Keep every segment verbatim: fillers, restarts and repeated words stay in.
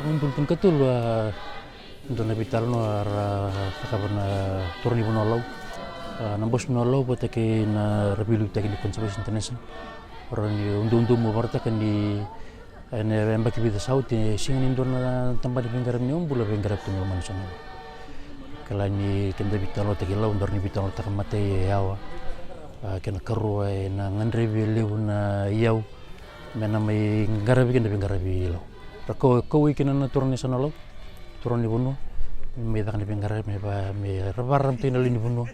Udolu tinikatolu, a, dua na veitalanoa ra cakava na turaga ni vanua o Lau. A, na bose ni vanua o Lau vata kei na ra veiliutaki ni Conservation International. Ra ni uduudu mo vakaraitaka ni ena yabaki vica sa oti e sega ni dua na tabana ni veiqaravi ni yaubula veiqaravi tu mai loma ni yasana o Lau. Kila ni keda veitalanoataki Lau, daru ni veitalanoataka matai e yawa. A, kena karua ena gadrevi e levu na iyau me na mai qaravi keda veiqaravi Lau. Ra kau, kauwai kina na turaga ni yasana o Lau, turaga ni vanua, me mai caka na veiqaravi, me va, me ra vakararamataki na lewe ni vanua.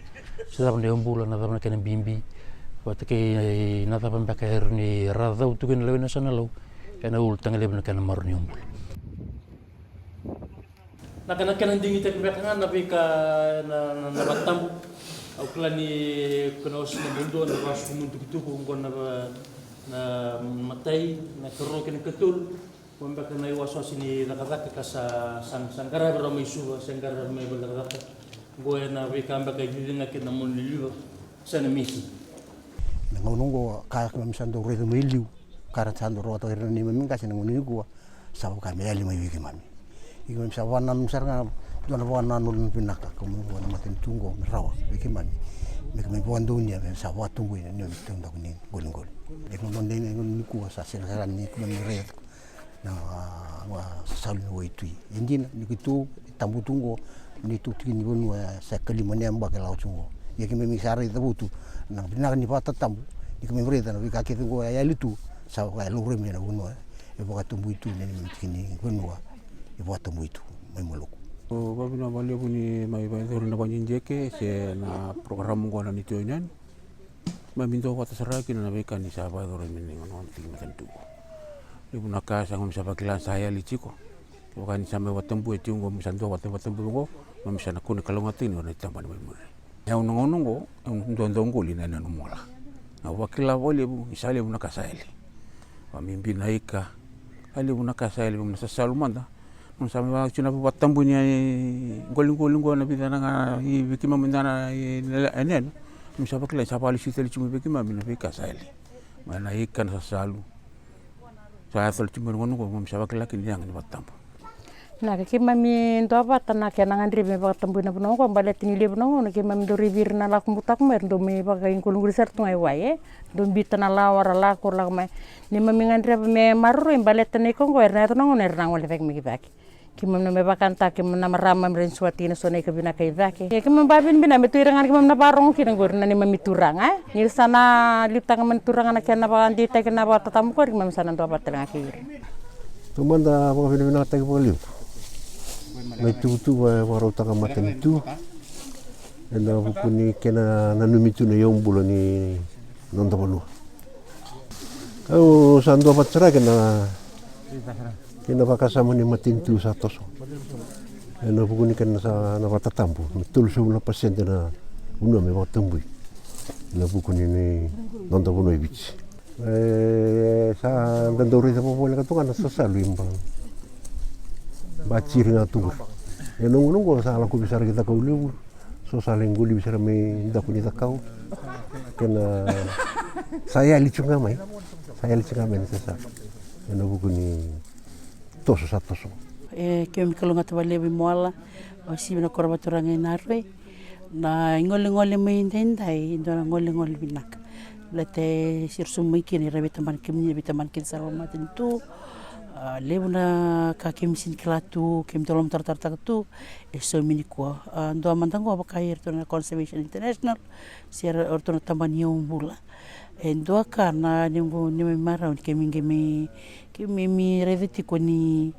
Se cava na yaubula, na cava na kena bibi, vata kei na cava beka era ni ra cau tu kina na lewe ni yasana o Lau ena ulutaga levu na kena maroroi ni yaubula. Na kena, kena digitaki beka ga na veika na, na, na vatabu. Au kila ni ko na wasea na dua na vasuka mu tukutuku oqo na va, na matai, na karua kei na katolu. Ko beka na iwasewase ni cakacaka ka sa, sa, sa qaravi rawa mai Suva, sa qaravi mai vale cakacaka. Oqo ena veika beka e cici ga kina na moni liva, sa na misi. Na gauna oqo ka keimami sa dau raica mai liu, ka ra sa dau rawata ira na neimami qase na gauna nikua, sa vaka me yali mai vei keimami. Ia keimami sa vakanananu sara ga, dua na vakanananu vinaka, kau mai vua na matanitu oqo me rawa vei keimami. Me keimami vakadonui, me sa vakatabui na neimami taudaku ni qoliqoli. Ia keimami dei na gauna nikua sa sega sara ni keimami raica na, na sasalu ni waitui. E dina ni keitou tabu tu oqo, neitou tiki ni vanua sa kalima na yabaki lako tu oqo. Ia keimami sa raica votu na vinaka ni vakatatabu, ni keimami raica na veika kece oqo e yali tu, sa vaka e laurai mai na vanua e vakatabui tu, na neimami tiki ni vanua e vakatabui tu mai Moloku. Au vakavinavinaka vakalevu ni mai vakayacori na vakadidike se na program oqo na Native Union. Keimami duavata sara kina na veika ni sa vakayacori mai na gauna tiki matanitu. Levu na ka sa keimami sa vakila sa yali tiko. Kevaka ni sa mai vakatabui e tiko oqo, keimami sa duavata vakatabui oqo, keimami sa na kune kalougata tiko na tabana mai muri. Au na gauna oqo, au dua dau qoli na yanuyanu Moala. Au vakila vakalevu ni sa levu na ka sa yali. Vakabibi na ika, sa levu na ka sa yali, vei na sasalu mada. Keimami sa mai vaka tiko na vakatabui ni qoliqoli oqo, na vica na ga i vei keimami dana i yanuyanu. Keimami sa vakila ni sa vakalesui tale tiko mai vei keimami na veika sa yali. Mai na ika, na sasalu. Sa yaco tale tiko mai na gauna oqo, keimami sa vakila kina ni yaga ni vakatabu. Na ka keimami duavata na kena gadrevi me vakatabui na vanua oqo, baleta ni levu na gauna keimami dau raici ira na lako butako mai, era dau mai vakaiqoliqoli sara tu ga i wai, e. Dau biuta na lawa ra lako, ra lako mai. Neimami gadreva me maroroi baleta na ika oqo, era na yaco na gauna era na gole cake mai ki cake. Keimami na mai vakayagataka keimami na marama me ra ni suataki na so na ika vinaka i cake. Ia keimami vakavinavinaka me tu ira ga na keimami na vakarogo kina oqori na neimami turaga, e. Ni ra sa na liutaka mai na turaga na kena vakadeitaki na vakatatabu oqori, keimami sa na duavata tale ga kei ira. Taumada vakavinavinakataki vakalevu na ituvatuva e vakarautaka matanitu ena vuku ni kena nanumi tu na iyaubula ni noda vanua. Au sa duavata sara kei na, kei na vakasama ni matanitu sa toso ena vuku ni kena sa na vakatatabu me tolusagavulu na pasede na vanua me vakatabui ena vuku ni, ni noda vanua e Viti. E sa da dau raica vakavoleka toka na sasalu i ba, ba tiri ga tu qori. Ena gauna oqo sa lakovi sara ki Cakavulevu. So sa lai qolivi sara mai daku ni cakau. Kena sa yali tu ga mai, sa yali tu ga mai na sasalu ena vuku ni toso sa toso. E keimami kalougata vakalevu i Moala, o sivi na koro vakaturaga i Naroi. Na igolegole mai daidai e dua na golegole vinaka. Baleta e siro sobu mai kina ira veitabana kemuni, veitabana kece sara vakamatanitu. A, levu na ka keimami sega ni kila tu, keimami dau lomatarotarotaka tu, e saumi nikua. A, dua mada oqo vaka iratou na Conservation International se iratou na tabana ni yaubula. E dua ka na noqu, neimami marau ni keimami, keimami, keimami raica tiko ni,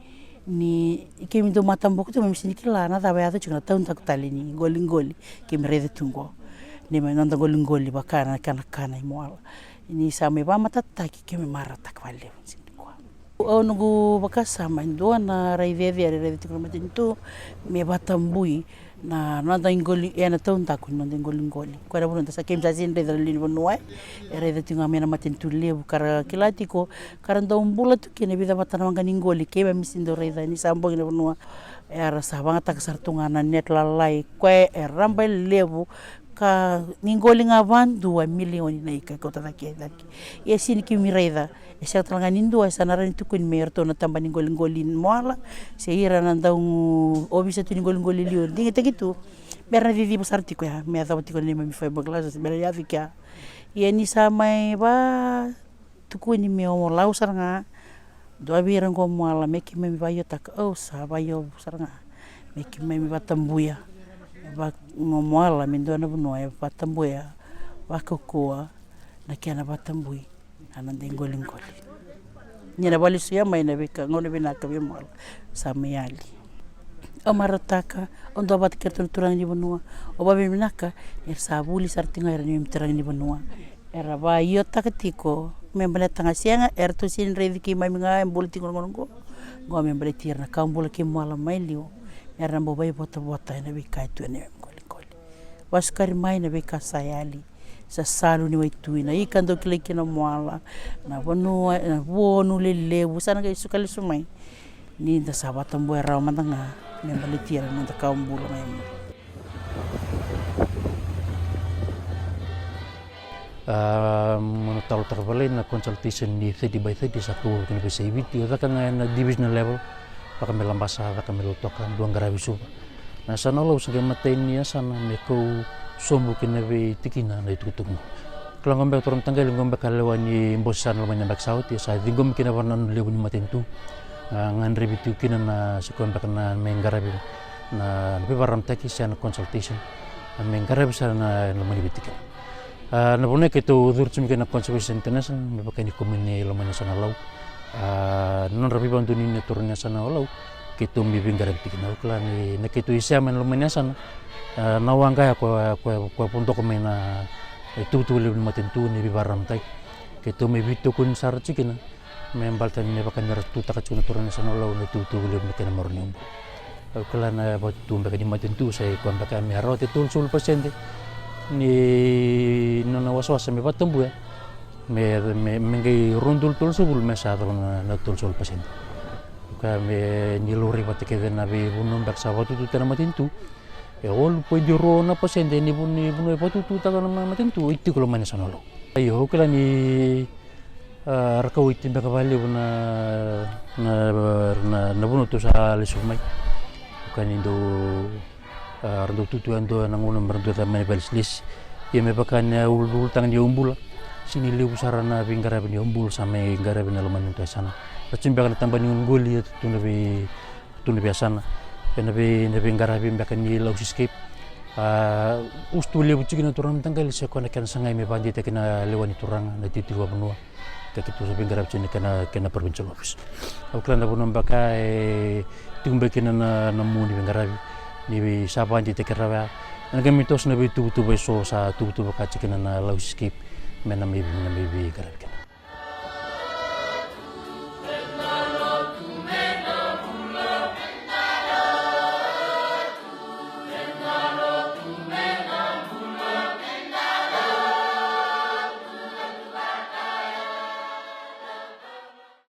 ni keimami dau mataboko tu, keimami sega ni kila na cava e yaco tiko na taudaku tale ni qoliqoli. Keimami raica tu oqo neimami noda qoliqoli vaka na kena kana i Moala. Ni sa mai vakamatatataki, keimami marautaka vakalevu. Au noqu vakasama e dua na rai cecere e raica tiko na matanitu me vakatabui na noda iqoli, ena taudaku ni noda iqoliqoli. Koya na vanua da sa, keimami sa sega ni raica na lewe ni vanua, e raica tiko ga mai na matanitu levu ka ra kila tiko, ka ra dau bula tu kina e vica vata na waqa ni qoli, keimami sega ni dau raica ni sa bogi na vanua. Era sa vagataka sara tu ga na neti lalai, koya e raba e levu. Ka ni qoli ga vadua milioni na ika e kauta cake e cake. Ia sega ni keimami raica, e sega tale ga ni dua e sa na rawa ni tukuni me iratou na taba ni qoliqoli ni Moala, se ira na dau ovisa tu ni qoliqoli e liu, digitaki tu me ra na ciciva sara tiko ya, me yacova tiko na neimami fiberglass me ra yaco i kea. Ia ni sa mai va tukuni me o Lau sara ga, dua vei ira qo Moala, me keimami vaiotaka, au sa vaio sara ga me keimami vatabuya. Va, qo Moala me dua na vanua e vatabuya, vakaukauwa na kena vatabui a na dei qoliqoli. Ni na valesuya mai na veika gauna vinaka vei Moala sa mai yali. Au marautaka, au duavata kei iratou na turaga ni vanua, au vavinavinaka ni ra sa vuli sara tiko ga ira na neimami turaga ni vanua. Era vaiotaka tiko me baleta ga sega, eratou sega ni raici keimami ga e bula tiko na gauna oqo. Oqo me baleti ira na kawa bula kei Moala mai liu, me ra na bau vaivotavota ena veika e tu ena neimami qoliqoli. Vasukari mai na veika sa yali, sa salu ni waitui, na ika dau kilai kina Moala, na vanua, na vonu lelevu sa na qai suka lesu mai. Ni da sa vatabuya rawa mada ga me baleti ira na noda kawa bula mai. A, mo na talotaka valai na consultation ni thirty by thirty sa kau kina veiyasai Viti, o caka ga ena divisional level, vaka me Labasa, vaka me Lautoka, dua qaravi Suva. Na yasana o Lau sa qai matai ni yasana me kau sobu kina vei tikina na itukutuku. Kila qo beka turaga mataqali, qo beka lewa ni bose sara na loma ni yabaki sa oti, sa ciqomi kina vakanananu levu ni matanitu. A, gadrevi tiko kina na se koya beka na mai qaravi na, na veivakararamataki se na consultation. A, me qaravi sara na loma ni veitikina. A, na vanua keitou curu tiko mai kina na Conservation International, me vaka ni komuni e loma ni yasana o Lau. A, na nodra veivakadonui na turaga ni yasana o Lau, keitou mai veiqaravi tiko kina. Au kila ni na keitou isema ena loma ni yasana, a, na waqa ya koya, koya, koya vodo mai na ituvatuva levu ni matanitu ni veivakararamataki. Keitou mai veitokoni sara tiko kina me baleta ni me vaka ni ra tutaka tiko na turaga ni yasana o Lau na ituvatuva levu ni kena maroroi ni bula. Au kila na vatutu beka ni matanitu sa i koya beka me rawata e tolusagavulu pasede ni nona wasawasa me vatabuya, me, me, me qai rua na udolu tolusagavulu me sa yaco na, na tolusagavulu pasede. Au kaya me ni laurai vata kece na veivanua beka sa vatututa na matanitu, e walu poidi rua na pasede ni vanua, ni vanua e vatututaka na ma-, matanitu e tiko loma ni yasana o Lau. Io, au kila ni a, ra kauwaitaki beka vakalevu na, na, na, na vanua tou sa lesu mai. Vaka ni dau, a, ra dau tutu yadua ena gauna me ra dau yaco mai na veilesilesi. Ia me vaka na ul-, ulutaga ni yaubula, sega ni levu sara na veiqaravi ni yaubula sa mai qaravi ena loma ni dua na yasana. Ra tu beka na tabana ni qoliqoli e tu na vei tu na veiyasana, ena vei, na veiqaravi beka ni Lau Seascape. A, usutu levu tiko kina na turaga mataqali se koya na kena sagai me vakadeitaki na lewa ni turaga, na itikotiko vakavanua. Ka keitou sa veiqaravi tiko na kena, kena provincial office. Au kila na vanua beka e tiko beka kina na, na mua ni veiqaravi ni vei sa vakadeitaki rawa ya. Ena qai mai toso na veituvatuva eso sa tuvatuva ka tiko kina na Lau Seascape me na mai, na mai veiqaravi kina.